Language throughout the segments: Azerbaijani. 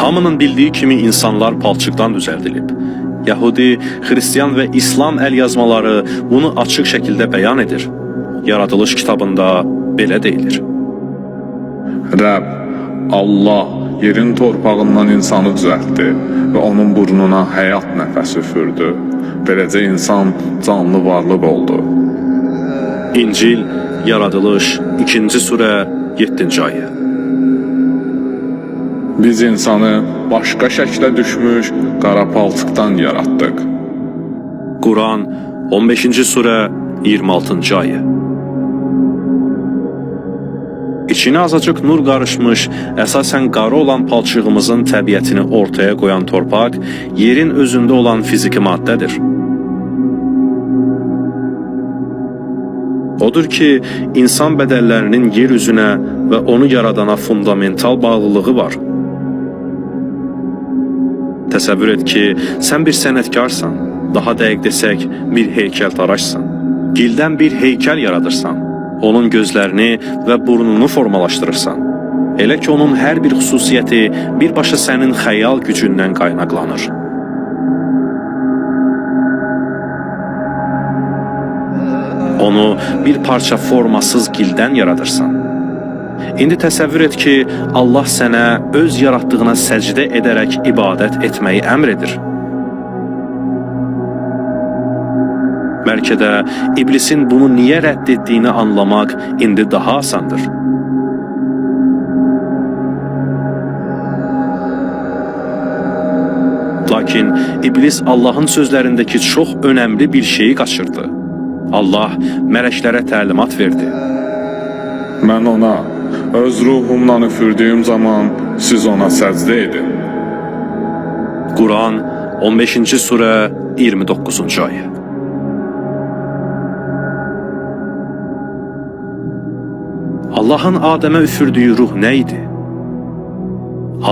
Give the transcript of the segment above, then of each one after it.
Hamının bildiyi kimi insanlar palçıqdan düzəldilib. Yahudi, Xristian və İslam əlyazmaları bunu açıq şəkildə bəyan edir. Yaradılış kitabında belə deyilir. Rəbb, Allah yerin torpağından insanı düzəltdi və onun burnuna həyat nəfəsi üfürdü. Beləcə insan canlı varlıq oldu. İncil, Yaradılış, 2-ci surə, 7-ci ayə. Biz insanı başqa şəklə düşmüş qara palçıqdan yaratdıq. Quran, 15-ci surə, 26-cı ayə. İçinə azacıq nur qarışmış, əsasən qara olan palçığımızın təbiətini ortaya qoyan torpaq, yerin özündə olan fiziki maddədir. Odur ki, insan bədənlərinin yer üzünə və onu yaradana fundamental bağlılığı var. Təsəvvür et ki, sən bir sənətkarsan, daha dəqiq desək, bir heykəltaraşsan. Gildən bir heykəl yaradırsan, onun gözlərini və burnunu formalaşdırırsan. Elə ki, onun hər bir xüsusiyyəti birbaşa sənin xəyal gücündən qaynaqlanır. Onu bir parça formasız gildən yaradırsan. İndi təsəvvür et ki, Allah sənə öz yaratdığına səcdə edərək ibadət etməyi əmr edir. Bəlkə də iblisin bunu niyə rədd etdiyini anlamaq indi daha asandır. Lakin iblis Allahın sözlərindəki çox önəmli bir şeyi qaçırdı. Allah mələklərə təlimat verdi. Mən ona öz ruhumdan üfürdüyüm zaman siz ona səcdə edin. Quran 15-ci surə 29-cu ayə. Allahın Adəmə üfürdüyü ruh nə idi?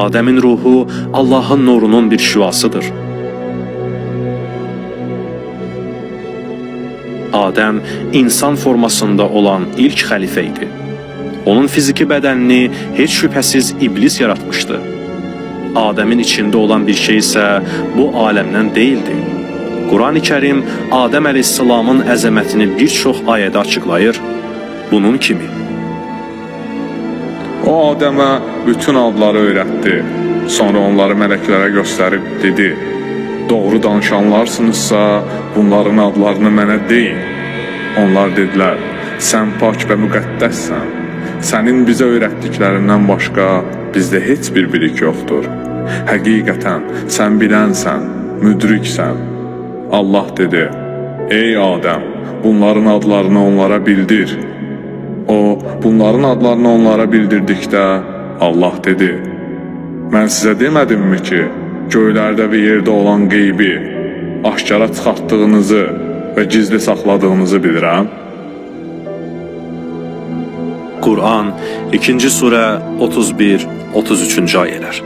Adəmin ruhu Allahın nurunun bir şüasıdır. Adəm insan formasında olan ilk xəlifə idi. Onun fiziki bədənini heç şübhəsiz iblis yaratmışdı. Adəmin içində olan bir şey isə bu aləmdən deyildi. Quran-ı Kərim Adəm əleyhissalamın əzəmətini bir çox ayədə açıqlayır. Bunun kimi: O Adəmə bütün adları öyrətdi. Sonra onları mələklərə göstərib dedi: Doğru danışanlarsınızsa bunların adlarını mənə deyin. Onlar dedilər: Sən pak və müqəddəssən. Sənin bizə öyrətdiklərindən başqa bizdə heç bir bilik yoxdur. Həqiqətən sən bilənsən, müdriksən. Allah dedi: Ey Adəm, bunların adlarını onlara bildir. O, bunların adlarını onlara bildirdikdə Allah dedi: Mən sizə demədimmi ki, göylərdə və yerdə olan qeybi, aşkara çıxartdığınızı və gizli saxladığınızı bilirəm? Quran 2-ci surə 31-33-cü ayələr.